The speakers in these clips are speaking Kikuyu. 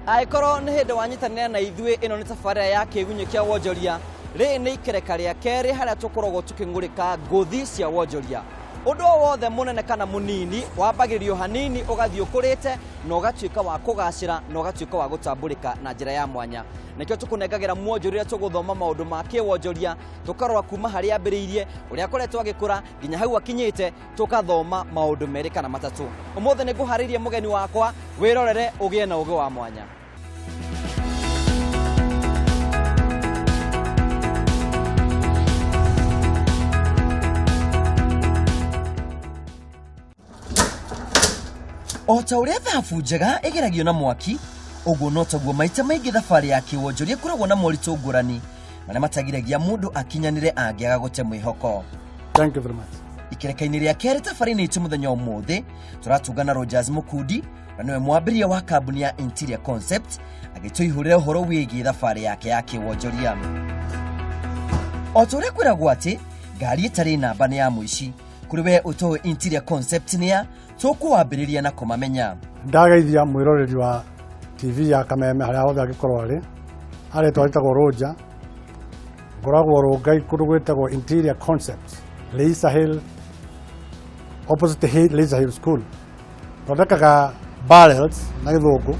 Angĩkorwo nĩ hĩndĩ wanyitanĩra na ithuĩ, ĩno nĩ tabarĩra ya kĩgunyũ kĩa wonjoria. Rĩrĩ nĩ ikereka rĩa kerĩ harĩa tũkoragwo tũkĩng'ũrĩka ngũthi cia wonjoria. Ũndũ o wothe mũnene kana mũnini wambagĩrĩrio hanini ũgathiĩ ũkũrĩte na ũgatuĩka wa kũgacĩra na ũgatuĩka wa gũtambũrĩka na njĩra ya mwanya. Nĩkĩo tũkũnengagĩra mwonjoria ũrĩa tũgũthoma maũndũ ma kĩwonjoria, tũkarora kuma harĩa ambĩrĩirie, ũrĩa akoretwo agĩkũra nginya hau akinyĩte, tũkathoma maũndũ merĩ kana matatũ. Ũmũthĩ nĩ ngũharĩirie mũgeni wakwa, wĩrorere ũgĩe na ũgĩ wa mwanya. O ta ũrĩa thabu njega ĩgeragio na mwaki, ũguo no taguo maita maingĩ thabarĩ ya kĩwonjoria ĩkoragwo na moritũ ngũrani marĩa matagiragia mũndũ akinyanĩre angĩaga gũte mwĩhoko. Thank you very much. Ikereka-inĩ rĩa kerĩ tabarĩ-inĩ itũ mũthenya ũmũthĩ tũratũngana Rogers Mũkundi na nĩwe mwambĩrĩria wa kambuni ya Interior Concept agĩtũihũrĩra ũhoro wĩgiĩ thabarĩ yake ya kĩwonjoria. O ta ũrĩa kwĩragwo atĩ ngari ĩtarĩ namba nĩ ya mũici, kũrĩ we ũtoĩ Interior Concept nĩ ya tũkũwambĩrĩria na kũmamenya. Ndageithia mwĩroreri wa TV ya Kameme harĩa hothe angĩkorwo arĩ, arĩtwa rĩtagwo Roger, ngoragwo Rongai kũndũ gwĩtagwo Interior Concept, Leisa Hill, opposite Leisa Hill School. Thondekaga barrels na gĩthũngũ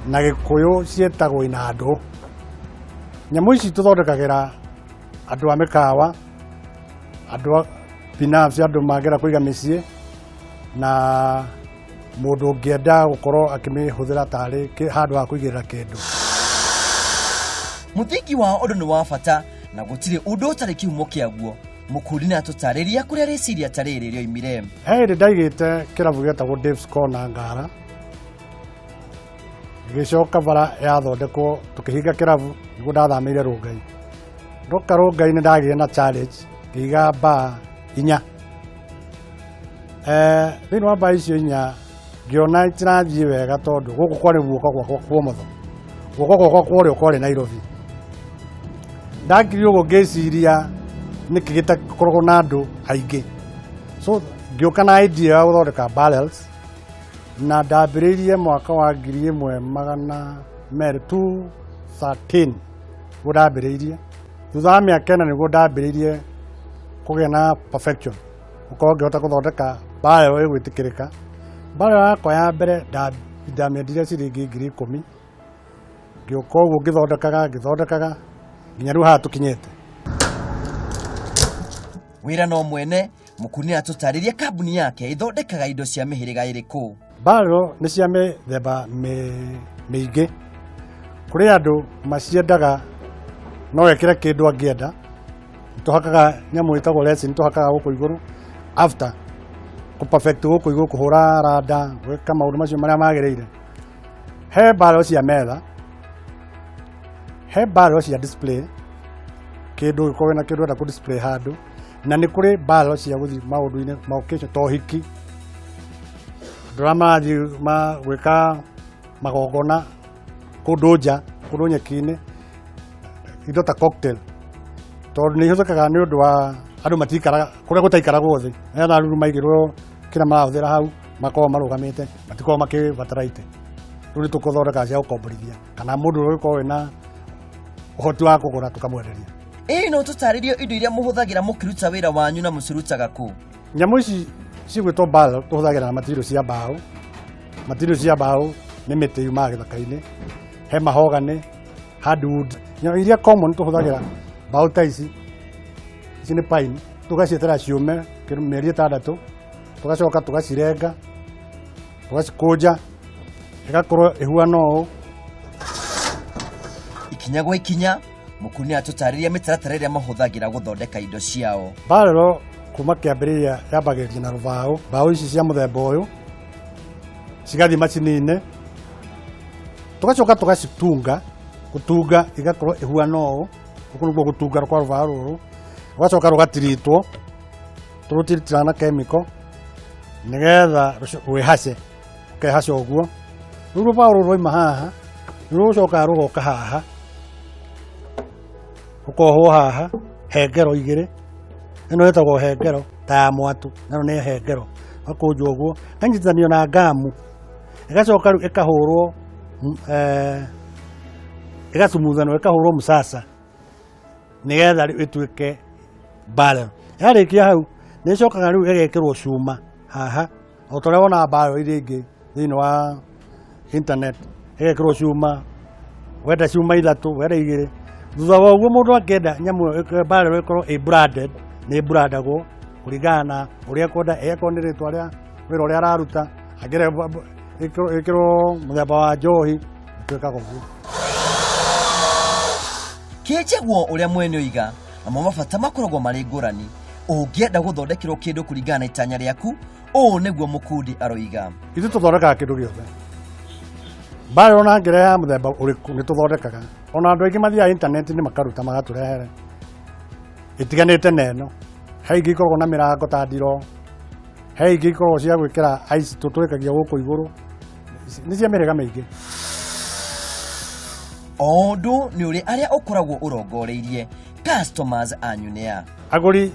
na gĩkũyũ ciĩtagwo inandũ. Nyamũ ici tũthondekagĩra andũ a mĩkawa, andũ a binafsi, andũ mangĩenda kũiga mĩciĩ na mũndũ ũngĩenda gũkorwo akĩmĩhũthĩra tarĩ handũ ha kũigĩrĩra kĩndũ. Mũthingi wa ũndũ nĩ wa bata na gũtirĩ ũndũ ũtarĩ kĩhumo kĩaguo. Mũkundi nĩ atũtarĩria kũrĩa rĩciria ta rĩrĩ rĩoimire. He hĩndĩ ndaigĩte kĩrabu gĩetagwo Dave's Corner Ngara, gĩgĩcoka bara yathondekwo tũkĩhinga kĩrabu nĩguo ndathamĩire Rongai. Ndoka Rongai nĩ ndagĩire na challenge ngĩiga bar inya. Thĩinĩ wa bar icio inya ngĩona itirathiĩ wega tondũ gũkũ kwarĩ guoko gwakwa kwa ũmotho, guoko gwakwa kwa ũrĩo kwarĩ Nairobi. Ndakire ũguo ngĩciria nĩkĩ gĩtakoragwo na andũ aingĩ, so ngĩũka na idea ya gũthondeka barrels na ndambĩrĩirie mwaka wa 1213 nĩguo ndambĩrĩirie. Thutha wa mĩaka 4 nĩguo ndambĩrĩirie kũgĩa na perfection, gũkorwo ngĩhota gũthondeka barrel ĩgwĩtĩkĩrĩka. Barrel yakwa ya mbere ndamĩendirie ciringi 10,000, ngĩũka ũguo ngĩthondekaga ngĩthondekaga nginya rĩu haha tũkinyĩte. Wĩra no mwene, Mũkundi nĩ atũtarĩria kambuni yake ĩthondekaga indo cia mĩhĩrĩga ĩrĩkũ. Barrel nĩ cia mĩthemba mĩingĩ, kũrĩ andũ maciendaga no ekĩre kĩndũ angĩenda, tũhakaga nyamũ ĩtagwo resin, tũhakaga gũkũ igũrũ after kũ perfect gũkũ igũrũ, kũhũra randa, gwĩka maũndũ macio marĩa magĩrĩire. He barrel cia metha, he barrel cia display, kĩndũ ũngĩkorwo wĩna kĩndũ ũrenda kũ display handũ, na nĩ kũrĩ barrel cia gũthiĩ maũndũ-inĩ ma occasion ta ũhiki, andũ arĩa marathiĩ gwĩka magongona kũndũ nja, kũndũ nyeki-inĩ, indo ta cocktail, tondũ nĩ ihũthĩkaga nĩ ũndũ wa andũ matikaraga kũrĩa gũtaikaragwo thĩ, nĩgetha rĩu maigĩrwo kĩrĩa marahũthĩra hau makoragwo marũgamĩte, matikoragwo makĩbatara itĩ. Rĩu nĩ tũkũthondeka cia gũkomborithia kana mũndũ ũrĩa ũgĩkorwo wĩna ũhoti wa kũgũra tũkamwenderia. Ĩĩ no tũtarĩrio indo iria mũhũthagĩra mũkĩruta wĩra wanyu na mũcirutaga kũ? Nyamũ ici cigwĩtwo barrel tũhũthagĩra material cia mbaũ. Material cia mbaũ nĩ mĩtĩ yumaga gĩthaka-inĩ, he mahogany, hardwood. Nyamũ iria common tũhũthagĩra mbaũ ta ici, ici nĩ pine, tũgacietera ciũme mĩeri 6, tũgacoka tũgacirenga, tũgacikũnja, ĩgakorwo ĩhuana ũũ. Ikinya gwa ikinya, Mũkundi nĩ atũtarĩria mĩtaratara ĩrĩa mahũthagĩra gũthondeka indo ciao. Barrel kuma kĩambĩrĩria yambagĩrĩria na rũbaũ, mbaũ ici cia mũthemba ũyũ cigathiĩ macini-inĩ, tũgacoka tũgacitunga, gũtunga igakorwo ĩhuana ũũ, gũkũ nĩkuo gũtunga kwa rũbaũ rũrũ, rũgacoka rũgatiritwo, tũrũtiritiraga na chemical nĩgetha rwĩhace, rũkehaca ũguo. Rĩu rũbaũ rũrũ rwauma haha, nĩ rũcokaga rũgoka haha, rũkohwo haha hengero igĩrĩ, ĩno ĩtagwo hengero ta ya mwatũ, ĩno nĩ hengero, ĩgakũnjwo ũguo, ĩkanyitithanio na ngamu, ĩgacoka rĩu ĩkahũrwo Ĩgacumuthanwo, ĩkahũrwo mũcaca nĩgetha rĩu ĩtuĩke barrel. Yarĩkia hau, nĩ ĩcokaga rĩu ĩgekĩrwo cuma haha, o ta ũrĩa wonaga barrel iria ingĩ thĩinĩ wa internet, ĩgekĩrwo cuma, wenda cuma ithatũ, wenda igĩrĩ. Thutha wa ũguo, mũndũ angĩenda nyamũ ĩyo barrel ĩkorwo ĩ branded, nĩ brandagwo kũringana na ũrĩa ekwenda, ĩkorwo nĩ rĩtwa rĩa wĩra ũrĩa araruta, angĩenda ĩkĩrwo mũthemba wa njohi, twĩkaga ũguo. Kĩnjagwo ũrĩa mwene oiga, namo mabata makoragwo marĩ ngũrani. Ũngĩenda gũthondekerwo kĩndũ kũringana na itanya rĩaku, ũũ nĩguo mũkundi aroiga. Ithuĩ tũthondekaga kĩndũ gĩothe, barrel ona ngĩra ya mũthemba ũrĩkũ nĩ tũthondekaga. Ona andũ aingĩ mathiaga intaneti-inĩ makaruta magatũrehere ĩtiganĩte na ĩno. He ingĩ ikoragwo na mĩrango ta ndiro, he ingĩ ikoragwo cia gwĩkĩra ice tũtwĩkagia gũkũ igũrũ, nĩ cia mĩhĩrĩga mĩingĩ. O ũndũ nĩ ũrĩ arĩa ũkoragwo ũrongoreirie. Customers anyu nĩ a? Agũri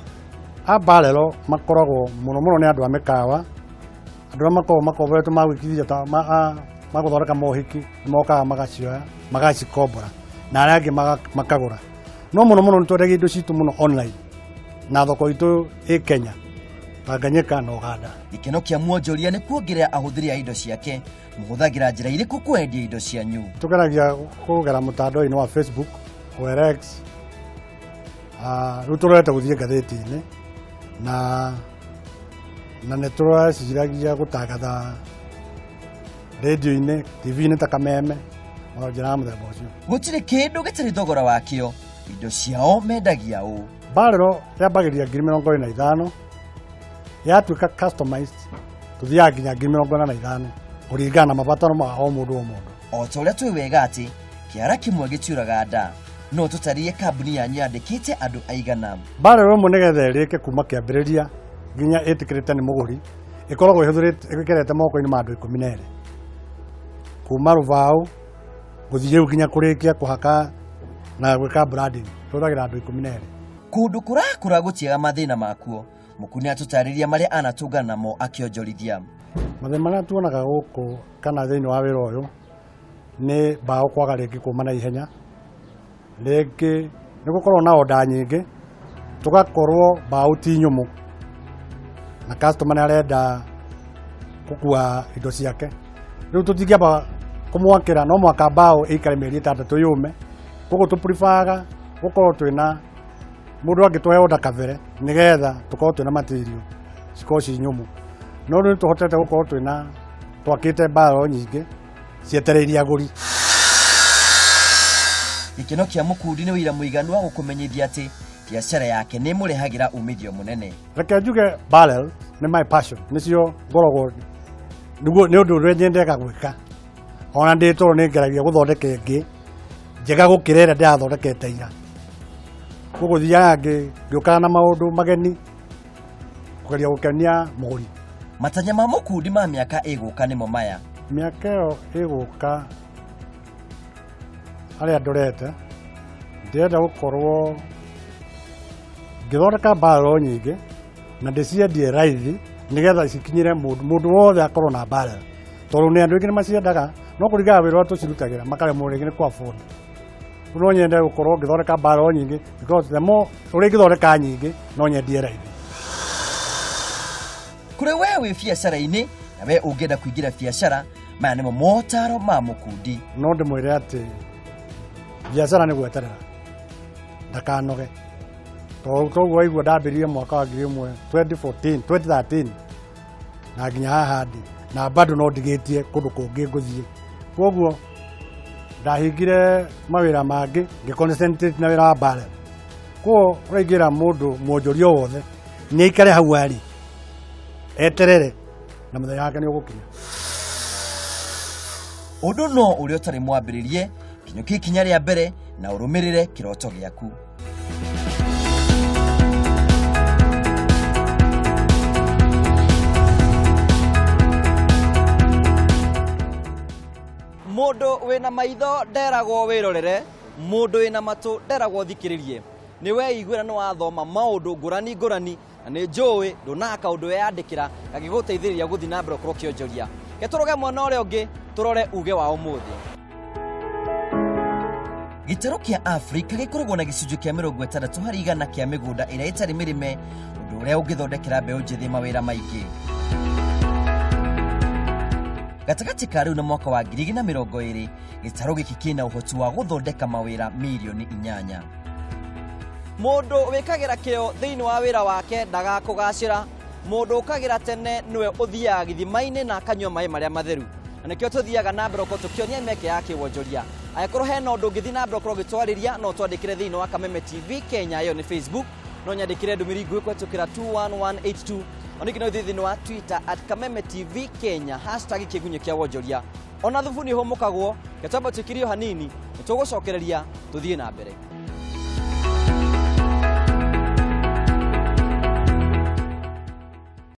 a barrel makoragwo mũno mũno nĩ andũ a mĩkawa, andũ arĩa makoragwo makomboretwo magwĩkithia ta magũthondeka mohiki, nĩ mokaga magacioya magacikombora, na arĩa angĩ makagũra. No mũno mũno nĩ twendagia indo citũ mũno online, na thoko itũ ĩ Kenya, Tanganyika na Uganda. Gĩkeno kĩa mwonjoria nĩ kuongerera ahũthĩri a indo ciake. Mũhũthagĩra njĩra irĩkũ kwendia indo cianyu? Tũgeragia kũgera mũtandao-inĩ wa Facebook, OLX. Rĩu tũrorete gũthiĩ ngathĩti-inĩ na nĩ tũreciragia gũtangatha rĩndiũ-inĩ, TV-inĩ ta Kameme, o njĩra ya mũthemba ũcio. Gũtirĩ kĩndũ gĩtarĩ thogora wakĩo. Indo ciao mendagia ũũ? Barrel yambagĩrĩria 25,000, yatuĩka customized tũthiaga nginya 45,000 kũringana na mabataro ma o mũndũ o mũndũ. O ta ũrĩa tũĩ wega atĩ kĩara kĩmwe gĩtiũraga nda, no tũtarĩrie kambuni yanyu yandĩkĩte andũ aigana? Barrel ĩmwe nĩgetha ĩrĩke kuma kĩambĩrĩria nginya ĩtĩkĩrĩte nĩ mũgũri, ĩkoragwo ĩhũthĩrĩte ĩgerete moko-inĩ ma andũ 12, kuma rũbaũ gũthiĩ rĩu nginya kũrĩkia kũhaka na gwĩka branding, tũhũthagĩra andũ 12. Kũndũ kũrakũra gũtiaga mathĩna makuo. Mũkuu nĩ atũtarĩria marĩa anatũngana namo akĩonjorithia. Mathĩna marĩa tuonaga gũkũ kana thĩinĩ wa wĩra ũyũ nĩ mbaũ kwaga rĩngĩ kũma na ihenya, rĩngĩ nĩ gũkorwo na order nyingĩ, tũgakorwo mbaũ ti nyũmũ na customer nĩ arenda gũkua indo ciake. Rĩu tũtingĩamba kũmwakĩra, no mũhaka mbaũ ĩikare mĩeri 6 yũme. Koguo tũpuribaga gũkorwo twĩna mũndũ angĩtũhe order kabere nĩgetha tũkorwo twĩna material cikorwo ci nyũmũ. No rĩu nĩ tũhotete gũkorwo twĩna twakĩte mbaũ nyingĩ cietereirie agũri. Gĩkeno kĩa mũkundi nĩ ũira mũiganu wa gũkũmenyithia atĩ biacara yake nĩ ĩmũrehagĩra umithio mũnene. Reke njuge barrel nĩ my passion, nĩcio ngoragwo nĩguo nĩ ũndũ ũrĩa nyendega gwĩka. Ona ndĩ toro nĩ ngeragia gũthondeka ĩngĩ njega gũkĩra ĩrĩa ndĩrathondekete ira. Koguo thiaga ngĩũkaga na maũndũ mageni kũgeria gũkenia mũgũri. Matanya ma mũkundi ma mĩaka ĩgũka nĩmo maya? Mĩaka ĩyo ĩgũka, harĩa ndorete, ndĩrenda gũkorwo ngĩthondeka barrel nyingĩ na ndĩciendie raithi nĩgetha cikinyĩre mũndũ mũndũ wothe akorwo na barrel, tondũ nĩ andũ aingĩ nĩ maciendaga, no kũringana na wĩra ũrĩa tũcirutagĩra makaremwo rĩngĩ nĩ kũ afford. Rĩu no nyende gũkorwo ngĩthondeka barrel nyingĩ, because the more ũrĩa ingĩthondeka nyingĩ, no nyendie raithi. Kũrĩ we wĩ biacara-inĩ na we ũngĩenda kũingĩra biacara, maya nĩmo motaro ma mũkundi. No ndĩmwĩre atĩ biacara nĩ gweterera, ndakanoge, tondũ toguo waigua ndambĩrĩrie mwaka wa 1000 2014 2013 na nginya haha ndĩ na bado no ndigĩtie kũndũ kũngĩ ngũthiĩ. Koguo ndahingire mawĩra mangĩ, ngĩ concentrate na wĩra wa barrel. Koguo ũraingĩra mũndũ mwonjoria o wothe nĩ aikare hau arĩ, eterere na mũthenya wake nĩ ũgũkinya. Ũndũ no ũrĩa ũtarĩ mwambĩrĩrie, kinyũkia ikinya rĩa mbere na ũrũmĩrĩre kĩroto gĩaku. Mũndũ wĩna maitho nderagwo wĩrorere, mũndũ wĩna matũ nderagwo thikĩrĩrie. Nĩ weiguĩra, nĩ wathoma maũndũ ngũrani ngũrani, na nĩ njũĩ ndũnaga kaũndũ weyandĩkĩra gagĩgũteithĩrĩria gũthiĩ na mbere ũkorwo ũkĩonjoria. Ke tũroge mwena ũrĩa ũngĩ, tũrore uge wa ũmũthĩ. Gĩtarũ kĩa Afrika gĩkoragwo na gĩcunjĩ kĩa 60% kĩa mĩgũnda ĩrĩa ĩtarĩ mĩrĩme, ũndũ ũrĩa ũngĩthondekera mbeũ njĩthĩ mawĩra maingĩ. Gatagatĩ ka rĩu na mwaka wa 2020, gĩtarũ gĩkĩ kĩna ũhoti wa gũthondeka mawĩra mirioni 8. Mũndũ wĩkagĩra kĩo thĩinĩ wa wĩra wake ndagakũgacĩra. Mũndũ ũkagĩra tene nĩwe ũthiaga gĩthima-inĩ na akanyua maĩ marĩa matheru, na nĩkĩo tũthiaga na mbere gũkorwo tũkĩonia mĩeke ya kĩwonjoria. Angĩkorwo hena ũndũ ũngĩthiĩ na mbere gũkorwo ũgĩtwarĩria, no ũtwandĩkĩre thĩinĩ wa Kameme TV Kenya, ĩyo nĩ Facebook. No nyandĩkĩre ndũmĩrĩri nguhĩ kũhetũkĩra 21182. Ona ningĩ no ũthiĩ thĩinĩ wa Twitter @KamemeTVKenya, #kĩgunyĩ kĩa wonjoria. Ona thubu nĩ ũhũmũkagwo, reke twambe tũkirie o hanini, nĩ tũgũcokereria tũthiĩ na mbere.